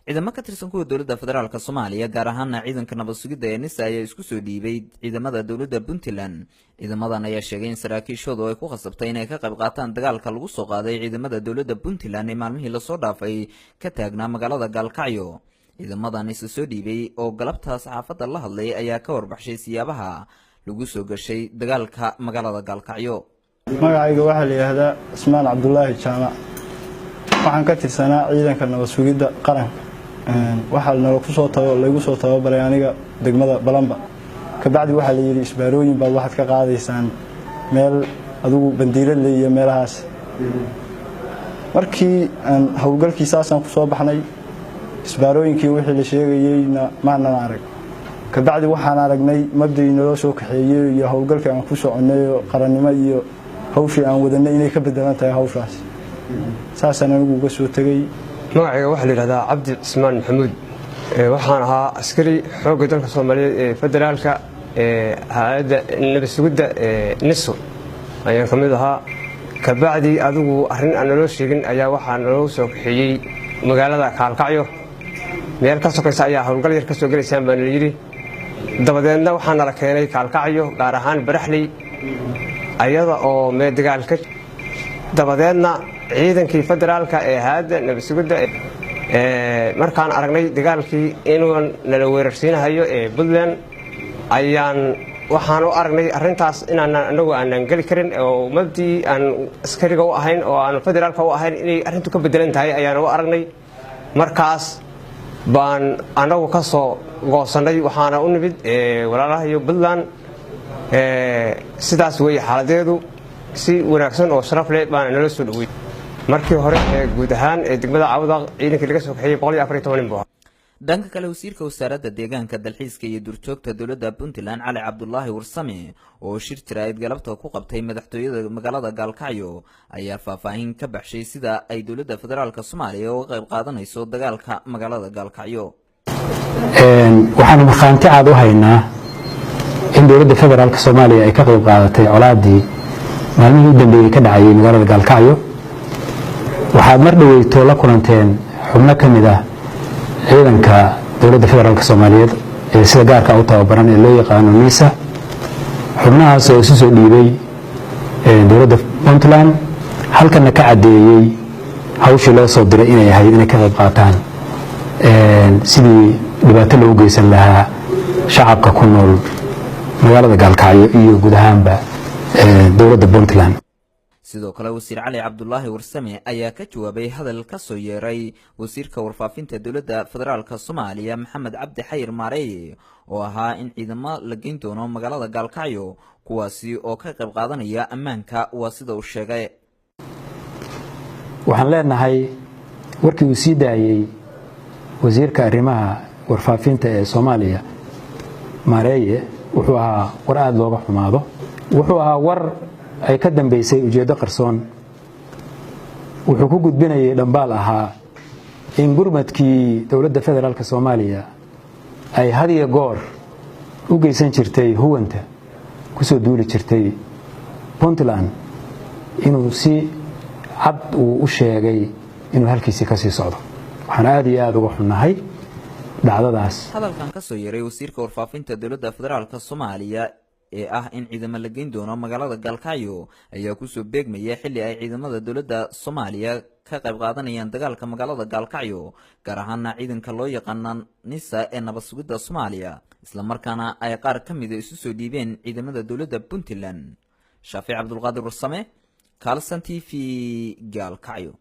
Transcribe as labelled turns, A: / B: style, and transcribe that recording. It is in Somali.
A: Ciidamo ka tirsan kuwa dowladda Federaalka Soomaaliya, gaar ahaana ciidanka nabad sugidda ee NISA, ayaa isku soo dhiibay ciidamada dowladda Puntland. Ciidamadan ayaa sheegay in saraakiishoodu ay ku khasabtay inay ka qayb qaataan dagaalka lagu soo qaaday ciidamada dowladda Puntland ee maalmihii lasoo dhaafay ka taagnaa magaalada Gaalkacyo. Ciidamadan isa soo dhiibay oo galabta saxaafadda la hadlay ayaa ka warbaxshay siyaabaha lagu soo gashay dagaalka magaalada Gaalkacyo.
B: Magacayga waxaa la yidhaahdaa Cismaan Cabdulaahi Jaamac. Waxaan ka tirsanaa ciidanka nabad sugidda qaranka. Waxaa nalagu soo laygu soo tababaray aniga degmada Balamba. Kabacdi waxaa la yidhi isbaarooyin baad waxaad ka qaadaysaan meel adigu Bandiiradle iyo meelahaas. Markii aan howlgalkii saasaan ku soo baxnay, isbaarooyinkii wixii la sheegayeyna maanan arag. Kabacdi waxaan aragnay mabdii naloo soo kaxeeyey iyo howlgalkii aan ku soconnay oo qarannimo iyo hawshii aan wadanay inay ka bedelan tahay hawshaas. Saasaan anigu uga soo tegey.
C: Magacayga waxaa la yidhahdaa Cabdi Cismaan Maxamuud. Waxaan ahaa askari xoogga dalka Soomaaliyeed ee federaalka ee hay-adda nabad sugidda ee NISO ayaan ka mid ahaa. Kabacdi adigu arrin aan naloo sheegin ayaa waxaa naloo soo kaxeeyey magaalada Kaalkacyo. Meel ka sokaysa ayaa howlgal yar ka soo gelaysaan baa nala yidhi. Dabadeedna waxaa nala keenay Kaalkacyo, gaar ahaan Baraxley, ayada oo mee dagaal ka. Dabadeedna ciidankii federaalka ee hay-adda nabad sugidda, markaan aragnay dagaalkii inuu nala weerarsiinahayo ee Puntland, ayaan waxaan u aragnay arrintaas inaanan anagu aanan geli karin oo mabdii aan askariga u ahayn oo aan federaalka u ahayn inay arrintu ka bedelan tahay ayaan u aragnay. Markaas baan anagu ka soo goosannay, waxaana u nimid walaalahayo Puntland. Sidaas weeye xaaladeedu. Si wanaagsan oo sharaf leh baana nala soo dhowey. Markii hore ee guud ahaan ee degmada Cawdaq ciidankii laga soo kaxeeyey 114 nin buu ahaa.
A: Dhanka kale, wasiirka wasaaradda deegaanka, dalxiiska iyo duurjoogta dowladda Puntland, Cali Cabdulaahi Warsame, oo shir jaraa'id galabta ku qabtay madaxtooyada magaalada Gaalkacyo, ayaa faahfaahin ka baxshay sida ay dowladda Federaalka Soomaaliya uga qayb qaadanayso dagaalka magaalada Gaalkacyo.
D: Waxaanu markhaanti cad u haynaa in dowladda Federaalka Soomaaliya ay ka qayb qaadatay colaadii maalmihii u dambeeyey ka dhacayay magaalada Gaalkacyo. Waxaad mar dhoweyto la kulanteen xubno ka mid ah ciidanka dowladda Federaalka Soomaaliyeed ee sida gaarka u tababaran ee loo yaqaano NISA, xubnahaas oo isu soo dhiibay dowladda Puntland, halkana ka caddeeyey hawshii loo soo diray inay ahayd inay ka qayb qaataan sidii dhibaato loogu geysan lahaa shacabka ku nool magaalada Gaalkacyo iyo guud ahaanba dowladda Puntland.
A: Sidoo kale, wasiir Cali Cabdulaahi Warsame ayaa ka jawaabay hadal ka soo yeeray wasiirka warfaafinta dowladda Federaalka Soomaaliya, Maxamed Cabdi Xayir Maareeye, oo ahaa in ciidamo la geyn doono magaalada Gaalkacyo, kuwaasi oo ka qayb qaadanaya ammaanka, waa sida uu sheegay.
D: Waxaan leenahay warkii uu sii daayey wasiirka arrimaha warfaafinta ee Soomaaliya, Maareeye, wuxuu ahaa war aada looga xumaado. Wuxuu ahaa war ay ka dambaysay ujeeddo qarsoon. Wuxuu ku gudbinayay dhambaal ahaa in gurmadkii dowladda Federaalka Soomaaliya ay had iyo goor u geysan jirtay huwanta kusoo duuli jirtay Puntland inuu si cad uu u sheegay inuu halkiisii kasii socdo. Waxaan aada iyo aada uga xunnahay dhacdadaas.
A: Hadalkan ka soo yeeray wasiirka warfaafinta dowladda Federaalka Soomaaliya ee ah in ciidamo la geyn doono magaalada Gaalkacyo ayaa kusoo beegmaya xilli ay ciidamada dowladda Soomaaliya ka qayb qaadanayaan dagaalka magaalada Gaalkacyo, gaar ahaana ciidanka loo yaqaana NISA ee nabad sugidda Soomaaliya, islamarkaana ay qaar ka mida isu soo dhiibeen ciidamada dowladda Puntland. Shaafic Cabdulqaadir Warsame, Kalson TV, Gaalkacyo.